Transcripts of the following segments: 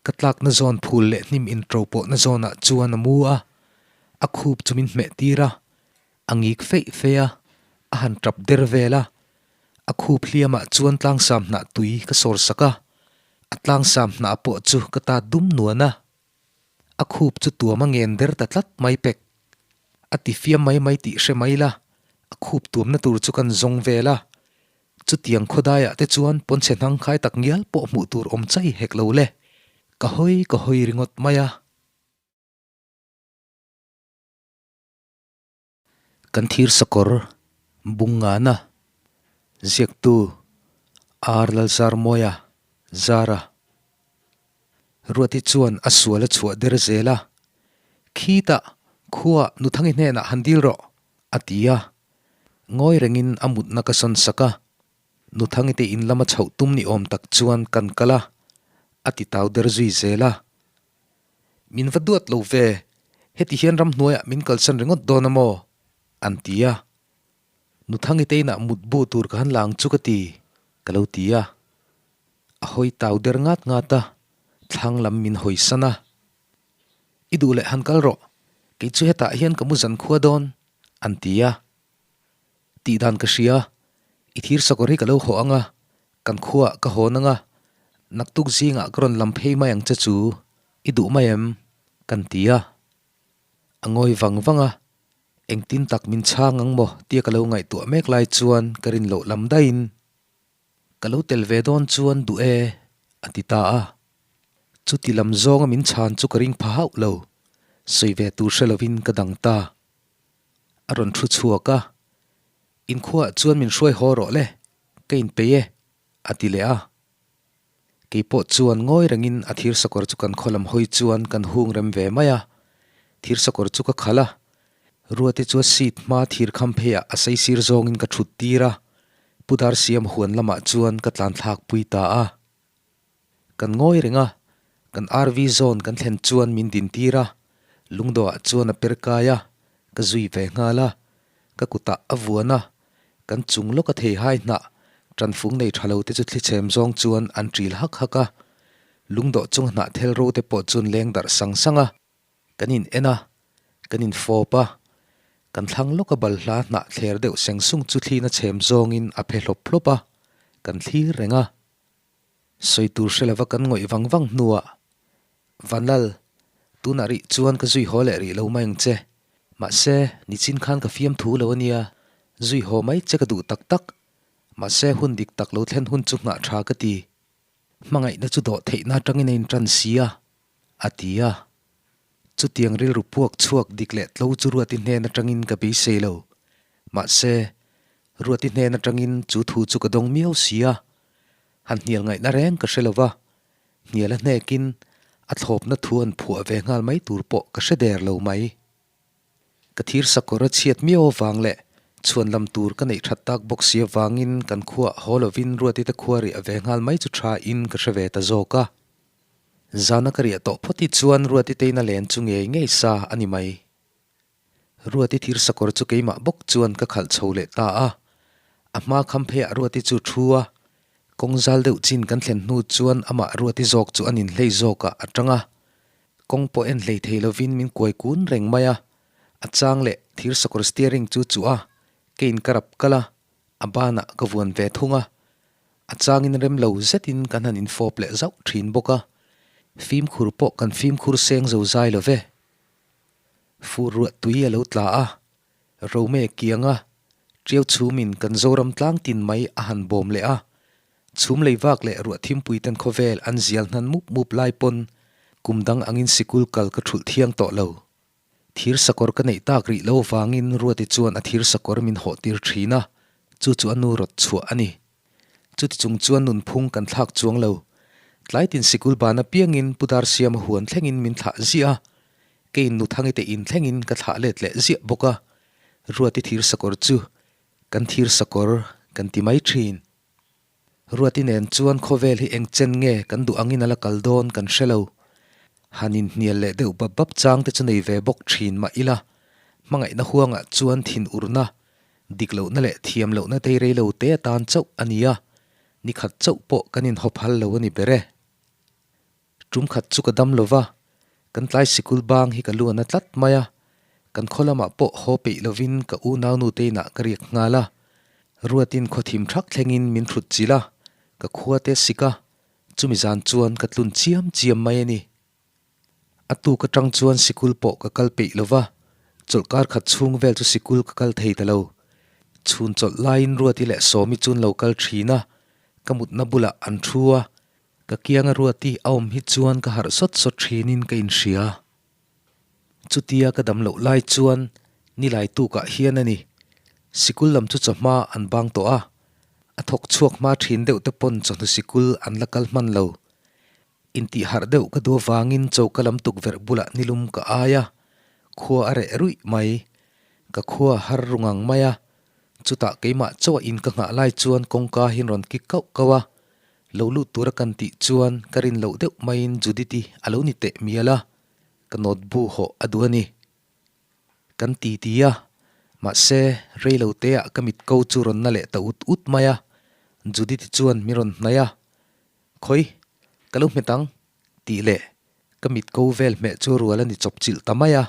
Ka tlakna zawn phul leh hnim intro pawhna zawnah chuan a mu a, a khup chu min hmeh tir a, a ngik feih feih a, a han tap der vel a. A khup hliamah chuan tlangsam hnah tui ka sawr sak a, a tlangsam hnah pawh chu ka ta dum nuan a. A khup chu tuam a ngen der ta tlat mai pek. A ti fiam mai mai tih hre mai la, a khup tuamna tur chu kan zawng vel a. Chutiang khawdaiah te chuan pawnchhe hnang khai tak ngial pawh hmuh tur awm chai hek lo le. Ka hawi ka hawi ringawt mai a. Kan thir sakawr Bungngana ziaktu R Lalzarmawia Zara Ruati chuan a sual a chhuah der zel a, Khitah khua Nuthangi hnenah han dil rawh a ti a. Ngawi rengin a mutna ka sawn sak a, Nuthangi te in lama chhoh tum ni awm tak chuan kan kal a, a ti tau der zui zel a. Min va duat lo ve, heti hian ramhnuaiah min kalsan ringawt dawn a maw? an ti a. Nuthangi te inah mutbu tur ka han lang chu ka ti, ka lo ti a. A hawi tau der ngat ngat a, thlang lam min hawi san a. I duh leh han kal rawh, kei chu hetah hian ka mu zan khua dawn, an ti a. Tih dan ka hria, i thir sakawr hi ka lo haw ang a, kan khuaah ka hawn ang a, naktuk zingah ka rawn lam phei mai ang che chu, i duh mai em? kan ti a. A ngawi vang vang a, engtin tak min chhang ang maw tia ka lo ngaihtuah mek lai chuan ka rin loh lam daihin, Ka lo tel ve dawn chuan duh e, a ti ta a. Chuti lam zawnga min chhan chu ka ring pha hauh lo, sawi ve tur hre lovin ka dang ta. A rawn thu chhuak a, Inkhuaah chuan min hruai haw rawh le, ka inpeih e, a ti leh a. Kei pawh chuan ngawi rengin a thir sakawr chu kan khaw lam hawi chuan kan hung rem ve mai a. Thir sakawr chu ka khalh a, Ruati chu a seat hma thir kham pheiah a saisir zawngin ka thut tir a, Pu Darsiam huan lamah chuan ka tlan thlak pui ta a. Kan ngawi reng a, kan RV zone kan thlen chuan min din tir a, lungdawhah chuan a per kai a, ka zui ve nghal a, ka kutah a vuan a, kan chung lawka thei hai hnah tanfung nei tha lo te chu thlichhem zawng chuan an ṭil hak hak a, lungdawh chung hnah thel ro te pawh chuan leng darh sang sang a. Kan in en a, kan in fawp a, kan thlang lawka balhla hnah thler deuh seng sung chu thlina chhem zawngin a phe hlawp hlawp a, kan thlir reng a. Sawi tur hre lova kan ngawih vang vang hnuah, Vanlal, tunah rih chuan ka zui haw leh rih lo mai ang che. Mahse, nichin khan ka fiam thu lo a nia, zui haw mai che ka duh tak tak. Mahse, hun dik tak lo thlen hun chu nghah tha ka ti. Hmangaihna chu dawh theihna atangin a intan si a, a ti a. Chutiang rilru puak chhuak dik leh tlo chu Ruati hnen atangin ka beisei lo. Mahse, Ruati hnen atangin chu thu chu ka dawng miau si a. Han hnial ngaihna reng ka hre lo va, hnial a hnekin a thlawpna thu han phuah ve nghal mai tur pawh ka hre der lo mai. Ka thir sakawr a chhiat miau avang leh chhuan lam tur ka neih that tak bawk si avangin kan khuah haw lovin Ruati te khua riah ve nghal mai chu tha in ka hre ve ta zawk a. Zana ka riah tawh phawt hi chuan Ruati teina len chu ngei ngei sa a ni mai. Ruati thir sakawr chu keimah bawk chuan ka khalh chho leh ta a. A hma kham pheiah Ruati chu thu a, kawng zal deuh chin kan thlen hnu chuan amah Ruati zawk chu a ninhlei zawkah a tang a. Kawng pawh en hlei thei lovin min kuai kun reng mai a, a chang leh thir sakawr steering chu chuh a, ke in ka rap kal a, a banah ka vuan ve thung a. A changin rem lo zetin kan han infawp leh zauh thin bawk a, fimkhur pawh kan fimkhur seng zo zai lo ve. Fur ruah tui a lo tla a, Rome kianga Tiau chhumin kan Zoram tlang tin mai a han bawm leh a, chhum lei vak leh ruah thimpui ten khawvel an zial hnan mup mup lai pawn kum dang angin sikul kal ka thulh thiang tawh lo. Thir sakawr ka neih tak rih lo vangin Ruati chuan a thir sakawr min hawh tir thin a, chu chu a nu rawt chhuah a ni. Chuti chung chuan nunphung kan thlak chuang lo. Tlai tin sikul ban apiangin Pu Darsiama huan thlengin min thlah ziah a, keiin Nuthangi te in thlengin ka thlah let leh ziah bawk a, Ruati thir sakawr chu kan thir sakawr kan ti mai thin. Ruati nen chuan khawvel hi eng chen nge kan duh angin a la kal dawn kan hre lo. Han inhnial leh deuh bap bap chang te chu nei ve bawk thin mah ila, hmangaihna huangah chuan thin urna, dik lohna leh thiam lohna tei rei lo te atan chauh a ni a, ni khat chauh pawh kan inhaw phal lo a ni ber e. Tum khat chu ka dam lo va, kan tlai sikul bang hi ka lu a na tlat mai a, kan khaw lamah pawh haw peih lovin ka unaunu te inah ka riak nghal a. Ruatin khawthim thak thlengin min hrut chilh a, ka khua te sik a, chumi zan chuan ka tlun chiam chiam mai a ni. A tuk atang chuan sikul pawh ka kal peih lo va, chawlhkar khat chhung vel chu sikul ka kal thei ta lo. Chhun chawlh laiin Ruati leh Sawmi chu an lo kal thin a, ka mutna bulah an thu a, ka kianga Ruati a awm hi chuan ka harh sawt sawt thinin ka inhria. Chutia ka dam loh lai chuan nilai tukah hian a ni. Sikul lam chu chawhma an bang tawh a, a thawk chhuak hma thin deuh te pawn chawhnu sikul an la kal hman lo. Intihharh deuh ka duh avangin choka lam tukverh bulah nilum ka ai a, khua a reh ruih mai. Ka khua a har ru ngang mai a, chutah keimah chauh a in ka nghah lai chuan kawngka hi rawn kik kauh kauh a, lo lut tura kan tih chuan ka rin loh deuh maiin Judith-i a lo ni teh mial a, ka notebook hawh a duh a ni. Kan ti ti a, mahse rei lo te ah ka mit ko chu rawn na leh ta ut ut mai a, Judith-i chuan min rawn hnaih a, Khawi, ka lo hmet ang, tih leh ka mit ko vel hmeh chu rual a ni chawp chilh ta mai a.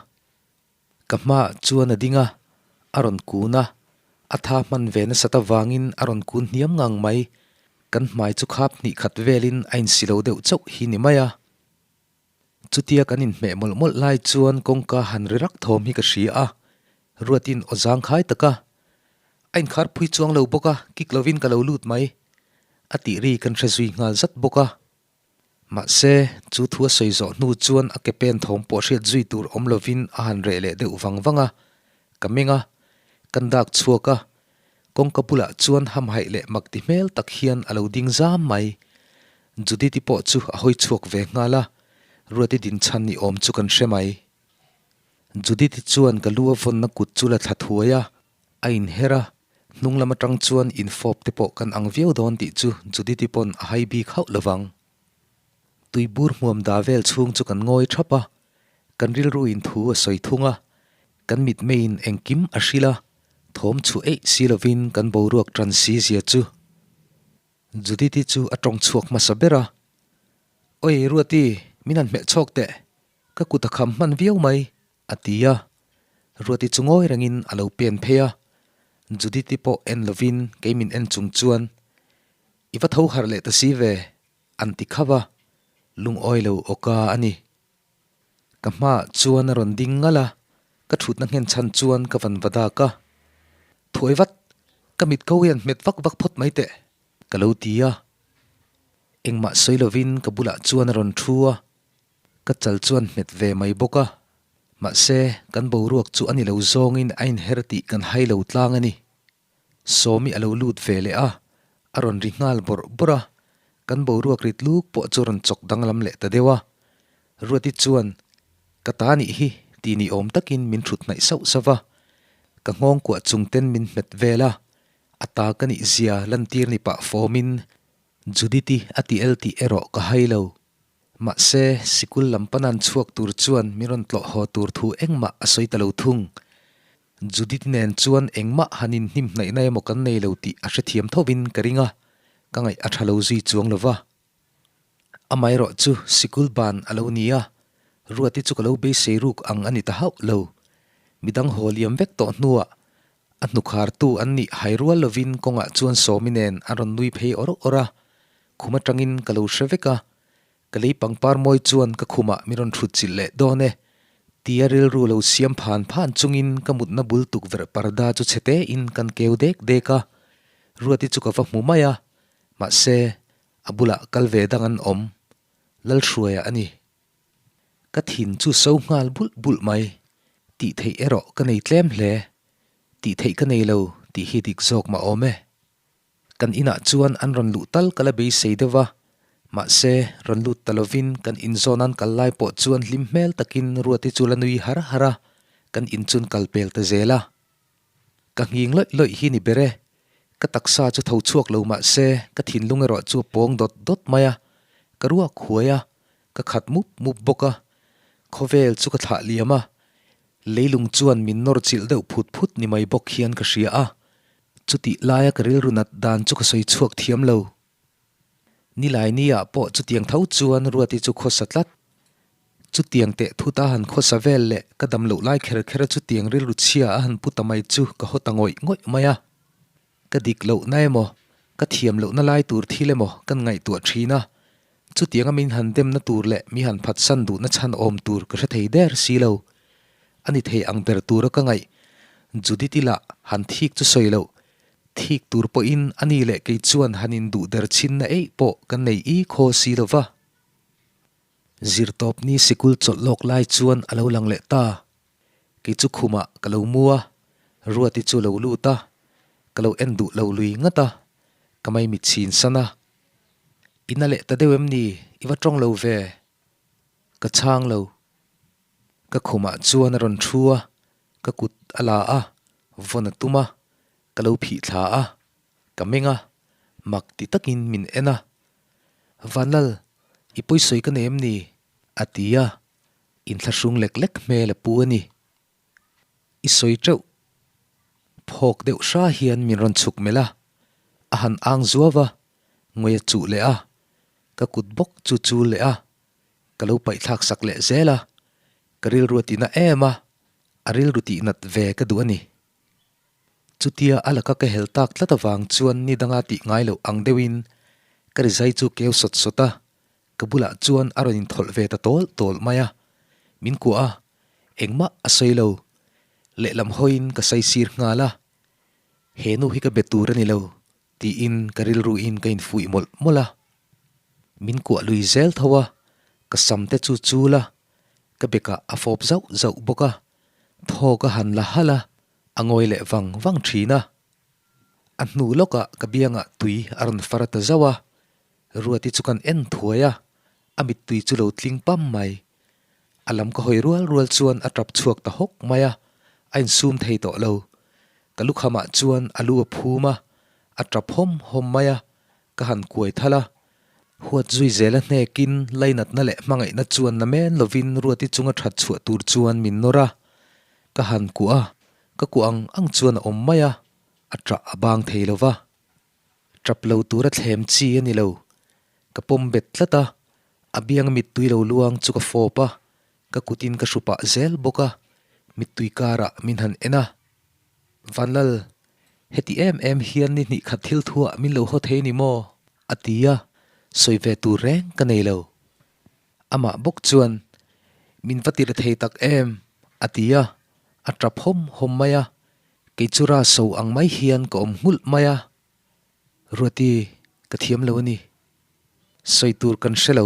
Ka hmaah chuan a ding a, a rawn kun a, a tha hman ve nasat avangin a rawn kun hniam ngang mai. Kan hmai chu khap hnih khat velin a insi lo deuh chauh hi ni mai a. Chutia kan inhmeh mawlh mawlh lai chuan kawngka han ri rak thawm hi ka hria a, Ruatin aw zangkhai tak a, A inkhar phui chuang lo bawk a, kik lovin ka lo lut mai, a tih ri kan hre zui nghal zat bawk a. Mahse, chu thu a sawi zawh hnu chuan a ke pen thawm pawh hriat zui tur awm lovin a han reh leh deuh vang vang a, ka meng a, kan dak chhuak a, kawngka bulah chuan hamhaih leh mak ti hmel tak hian a lo ding zam mai. Judith-i pawh chu a hawi chhuak ve nghal a, Ruati dinchhan ni awm chu kan hre mai. Judith-i chuan ka lu a vawnna kut chu la thla thuai a, a inher a, hnung lam atang chuan infawp te pawh kan ang viau dawn tih chu Judith-i pawn a hai bik hauh lovang. Tuibur hmuam da vel chhung chu kan ngawi thap a, kan rilru in thu a sawi thung a, kan mitmeiin engkim a hrilh a, thawm chhuah eih si lovin kan boruak tan si zia chu. Judith-i chu a tawng chhuak hmasa ber a, Oi Ruati, min han hmeh chhawk teh, ka kut a kham hman viau mai, a ti a. Ruati chu ngawi rengin a lo pen phei a, Judith-i pawh en lovin kei min en chung chuan, I va tho harh leh ta si ve, an ti khauh a, lungawi lo awka a ni. Ka hmaah chuan a rawn ding ngalh a, ka thutna nghen chhan chuan ka van va dak a. Thuai vat, ka mit ko hian hmet vak vak phawt mai teh, ka lo ti a. Engmah sawi lovin ka bulah chuan a rawn thu a, ka chal chuan hmet ve mai bawk a. Mahse, kan boruak chu a ni lo zawngin a inher tih kan hai lo tlang a ni. Sawmi a lo lut ve leh a, a rawn ri nghal bawrh bawrh a, kan boruak rit luk pawh chu a rawn chawk danglam leh ta deuh a. Ruati chuan, Ka ta nih hi, ti ni awm takin min thut hnaih sauh sauh va, ka nghawng kuah chung ten min hmet vel a, a ta ka nih zia lantir ni pah fawmin Judith-i a ti el tih erawh ka hai lo. Mahse, sikul lam panan chhuak tur chuan min rawn tlawh haw tur thu engmah a sawi ta lo thung. Judith nen chuan engmah han inhnim hnaihna emaw kan nei lo tih a hrethiam thovin ka ring a, ka ngaih a tha lo zui chuang lo va. Amaherawh chu sikul ban a lo ni a, Ruati chu ka lo beisei ruk ang a ni ta hauh lo. Midang haw liam vek tawh hnuah a hnukhartu an nih hai rual lovin kawngah chuan Sawmi nen a rawn nui phei awr awr a, khum atangin ka lo hre vek a, Ka lei pangpar mawi chuan ka khumah min rawn hrut chilh leh dawn e, tia rilru lo siam phan phan chungin ka mutna bul tukverh parda chu chhe tein kan keu dek dek a, Ruati chu ka va hmu mai a, mahse, a bulah kal ve dang an awm. Lalhruaia a ni. Ka thin chu so nghal bulh bulh mai. Tih theih erawh ka nei tlem hle. Tih theih ka nei lo tih hi dik zawk mah awm e. Kan inah chuan an rawn luh tal ka la beisei deuh va, mahse, rawn lut ta lovin kan inzawn an kal lai pawh chuan hlim hmel takin Ruati chu la nui har har a, kan in chun kal pel ta zel a. Ka nghing lawih lawih hi ni ber e, ka taksa chu tho chhuak lo mahse ka thinlung erawh chu a pawng dawt dawt mai a, ka ruak huai a, ka khat mup mup bawk a, khawvel chu ka thlah liam a, leilung chuan min nawr chilh deuh phut phut ni mai bawk hian ka hria a. Chutih laia ka rilru nat dan chu ka sawi chhuak thiam lo. Nilaini ah pawh chutiang tho chuan Ruati chu khawsa tlat. Chutiang teh thut a han khawsa vel leh ka dam loh lai kher kher a chutiang rilru chhia a han pu ta mai chu ka haw ta ngawih ngawih mai a. Ka dik lohna emaw, ka thiam lohna lai tur thil emaw kan ngaihtuah thin a, chutianga min han demna tur leh mi han phatsan duhna chhan awm tur ka hre thei der si lo. A ni thei ang ber tura ka ngaih Judith-i lah han thik chu sawi loh, thik tur pawhin a ni leh kei chuan han induh der chhinna eih pawh kan nei i khaw si lo va. Zirtawpni sikul chawlh lawk lai chuan a lo lang leh ta. Kei chu khumah ka lo mu a, Ruati chu lo lut a, ka lo en duh lo lui ngat a, ka maimit chhin san a. I na leh ta deuh em ni? I va tawng lo ve? Ka chhang lo. Ka khumah chuan a rawn thu a, ka kut a la a, vawn a tum a, ka lo phih thla a, ka meng a, mak ti takin min en a. Vanlal, i pawisawi ka nei em ni? A ti a, Inthlahrung lek lek hmel a pu a ni. I sawi teuh. Phawk deuh hra hian min rawn chhuk melh a, a han ang zuau a, ngawi a chuh leh a, ka kut bawk chu chul leh a, ka lo paihthlak sak leh zel a, ka rilru a tina em a, a rilru tihnat ve ka duh a ni. Chutia a laka ka hel tak tlat avang chuan ni danga tih ngai loh ang deuhin ka rizai chu keu sawt sawt a, Ka bulah chuan a rawn inthawlh ve ta tawl tawl mai a, min kuah a, engmah a sawi lo. Lehlam hawiin ka saisir nghal a, He nu hi ka be tur a ni lo, tiin ka rilruin ka infuih mawlh mawlh a. Min kuah lui zel tho a, ka sam te chu chul a, ka bekah a fawp zauh zauh bawk a, thawk a han la halh a, a ngawi leh vang vang thin a. A hnu lawkah ka biangah tui a rawn far ta zauh a, Ruati chu kan en thuai a, a mittui chu lo tling pam mai. A lam ka hawi rual rual chuan a tap chhuak ta hawk mai a, a insum thei tawh lo. Ka lukhamah chuan a lu a phum a, a tap hawm hawm mai a, ka han kuai thal a. Huat zui zel a hnekin lainatna leh hmangaihna chuan na men lovin Ruati chunga that chhuah tur chuan min nawr a. Ka han kuah a, ka kuah ang ang chuan a awm mai a, a tah a bang thei lo va. Tap lo tura thlem chi a ni lo. Ka pawm bet tlat a, a biang mittui lo luang chu ka fawp a, ka kutin ka hru pah zel bawk a, mittui karah min han en a. Vanlal, heti em em hian ni hnih khat thil thuah min lo haw thei ni maw? a ti a, sawi ve tur reng ka nei lo. Amah bawk chuan, Min va tir thei tak em? a ti a, a tap hawm hawm mai a. Kei chu ra so ang mai hian ka awm nghulh mai a, Ruati, ka thiam lo a ni. Sawi tur kan hre lo,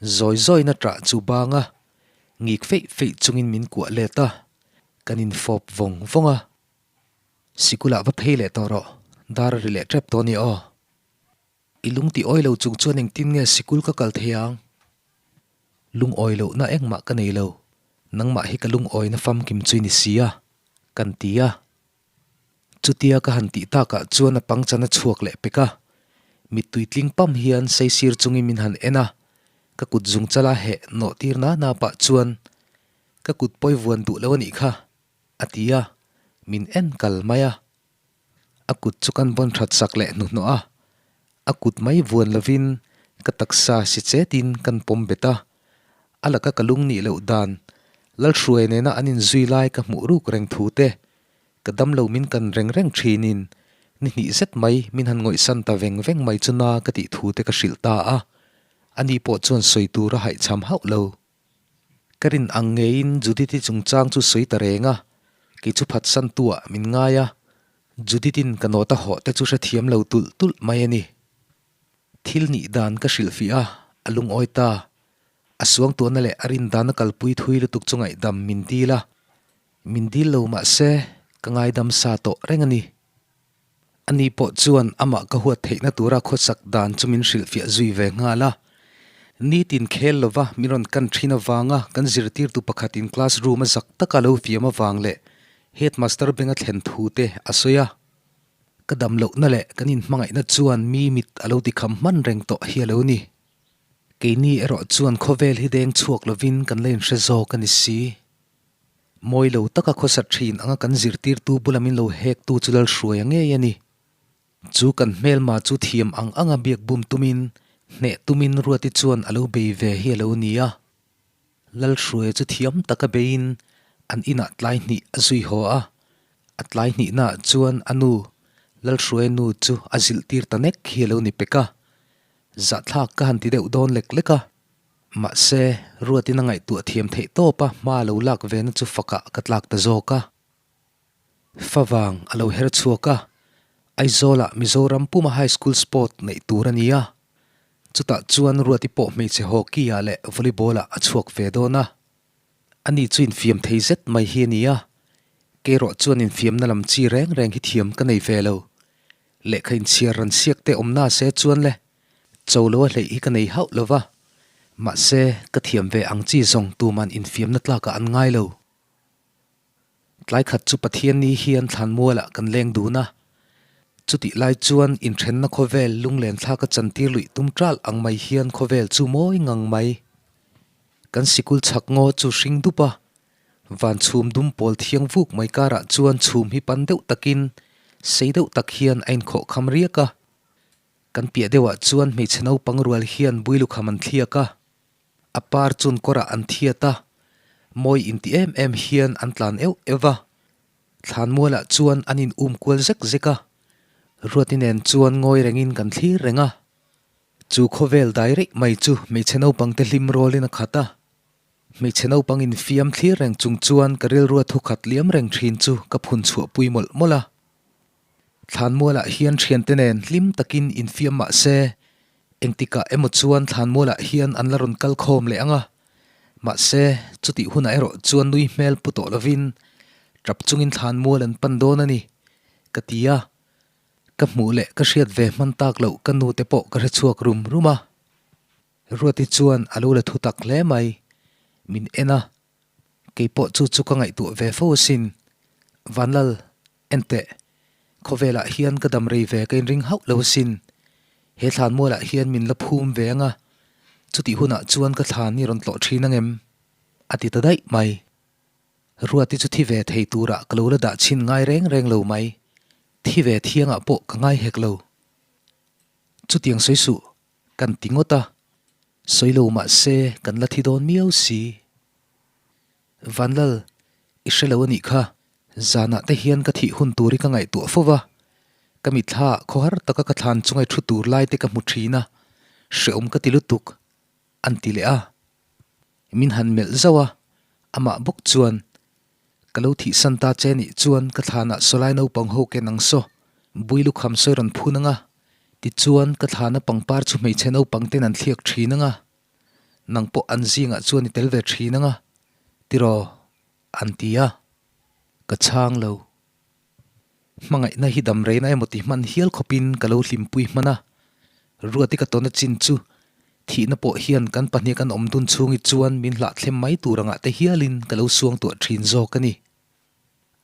zawi zawina ṭah chu bang a, ngik feih feih chungin min kuah let a, kan infawp vawng vawng a. Sikulah va phei leh tawh rawh, dar a ri leh ṭep tawh a ni aw. I lung ti awi lo chung chuan engtin nge sikul ka kal thei ang? Lungawi lohna engmah ka nei lo, nangmah hi ka lungawina famkim chu i ni si a, kan ti a. Chutia ka han tih takah chuan a pangchan a chhuak leh pek a, mittui tling pam hian saisir chungin min han en a, ka kut zung chala heh nawh tir na na pah chuan ka kut pawi vuan duh lo a nih kha, a ti a, min en kal mai a. A kut chu kan vawn that sak leh hnuhnawh a, a kut mai vuan lovin ka taksa si chetin kan pawm bet a, a laka ka lung nih loh dan Lalhruai nena an inzui lai ka hmuh ruk reng thu te, ka damlo min kan reng reng thinin ni hnih zet mai min han ngawihsan ta veng veng mai chu na ka tih thu te ka hrilh ta a, ani pawh chuan sawi tur a haihchham hauh lo. Ka rin ang ngeiin Judith-i chungchang chu sawi ta reng a, kei chu phatsantuah min ngai a, Judith-in ka nawta hawh te chu hrethiam lo tulh tulh mai a ni. Thil nih dan ka hrilhfih a, a lungawi ta. A suangtuahna leh a rin dana kalpui thui lutuk chu ngaihdam min dil a, min dil lo mah se ka ngaidam sa tawh reng a ni. Ani pawh chuan amah ka huat theihna tura khawsak dan chu min hrilhfiah zui ve nghal a. Nitin khel lova min rawn kan thin avanga kan zirtirtu pakhatin class room a zak taka lo fiam avang leh headmaster benga thlen thu te a sawi a. Ka dam lohna leh kan inhmangaihna chuan mi mit a lo tikham hman reng tawh hi a lo ni. Keini erawh chuan khawvel hi deng chhuak lovin kan la inhre zawk a ni si. Mawi lo taka khawsa thin anga kan zirtirtu bula min lo hektu chu Lalhruaia ngei a ni. Chu kan hmelma chu thiam ang anga biak bum tumin Hneh tumin Ruati chuan a lo bei ve hi a lo ni a. Lalhruaia chu thiam taka beiin an inah tlai hnih a zui haw a. A tlai hnihnaah chuan a nu, Lalhruaia nu chu a zilh tir ta nek hi a lo ni pek a. Zahthlak ka han ti deuh dawn lek lek a. Mahse, Ruatin a ngaihtuah thiam theih tawp a hma lo lak vena chu fakah ka tlak ta zawk a. Favang a lo her chhuak a, Aizawlah Mizoram Puma High School Sport neih tur a ni a, chutah chuan Ruati pawh hmeichhe hockey-ah leh volleyball-ah a chhuak ve dawn a. Ani chu infiam thei zet mai hi a ni a, keirawh chuan infiamna lam chi reng reng hi thiam ka nei ve lo. Lehkha inchhiar ran siak te awm na se chuan le, cho lo a hleih hi ka nei hauh lo va, mahse ka thiam ve ang chi zawng tuman infiamna tlakah an ngai lo. Tlai khat chu Pathianni hian thlanmualah kan leng dun a. Chutih lai chuan inthenna khawvel lunglen thlak a chantir luih tum ṭal ang mai hian khawvel chu mawi ngang mai. Kan sikul chhak ngaw chu hring dup a, van chhum dum pawl thiang vuk mai karah chuan chhum hi pan deuh takin sei deuh tak hian a inkhawh kham riak a. Kan piah deuhah chuan hmeichhe naupang rual hian builukham an thliak a. A par chun kawrah an thiat a, mawi inti em em hian an tlan euh euh va. Thlanmualah chuan an in um kual zek zek a, Ruati nen chuan ngawi rengin kan thlir reng a. Chu khawvel dai reih mai chu hmeichhe naupangte hlim rawlin a khat a. Hmeichhe naupang infiam thlir reng chung chuan ka rilrua thukhat liam reng thin chu ka phun chhuahpui mawlh mawlh a. Thlanmualah hian thiante nen hlim takin infiam mah se, engtikah emaw chuan thlanmualah hian an la rawn kal khawm leh ang a. Mahse, chutih hunah erawh chuan nui hmel pu tawh lovin tap chungin thlanmual an pan dawn a ni, ka ti a. Ka hmuh leh ka hriat ve hman tak loh ka nute pawh ka hre chhuak rum rum a. Ruati chuan a lo la thu tak hle mai, min en a. Kei pawh chu chu ka ngaihtuah ve fo asin. Vanlal, enteh, khawvelah hian ka dam rei ve ka inring hauh lo asin. He thlanmualah hian min la phum ve ang a, chutih hunah chuan ka thlan i rawn tlawh thin ang em? A ti ta daih mai. Ruati chu thi ve thei turah ka lo la dah chhin ngai reng reng lo mai. Thi ve thiangah pawh ka ngai hek lo. Chutiang sawi suh, Kan ti ngawt a, sawi lo mah se kan la thi dawn miau si. Vanlal, i hre lo a nih kha, zanah te hian ka thih hun tur hi ka ngaihtuah fo va, ka mitthla ah khawhar taka ka thlan chunga i thu tur lai te ka hmu thin a, hreawm ka ti lutuk, an ti leh a. Min han melh zauh a, amah bawk chuan, Ka lo thihsan ta che nih chuan ka thlanah sawlai naupang ho ken ang saw, bui lukham sawi rawn phun ang a, tichuan ka thlana pangpar chu hmeichhe naupang ten an thliak thin ang a, nang pawh an zingah chuan i tel ve thin ang a, tiraw? an ti a, ka chhang lo. Hmangaihna hi dam reina emaw ti hman hial khawpin ka lo hlimpui hman a, Ruati ka tawna chin chu thihna pawh hian kan pahnih kan awm dun chhungi chuan min hlahthlem mai tur angah te hialin ka lo suangtuah thin zawk a ni.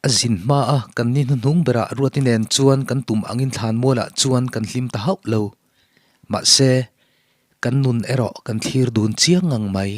A zin hma a kan ni hnuhnung berah Ruati nen chuan kan tum angin thlanmualah chuan kan hlim ta hauh lo. Mahse, kan nun erawh kan thlir dun chiang ngang mai.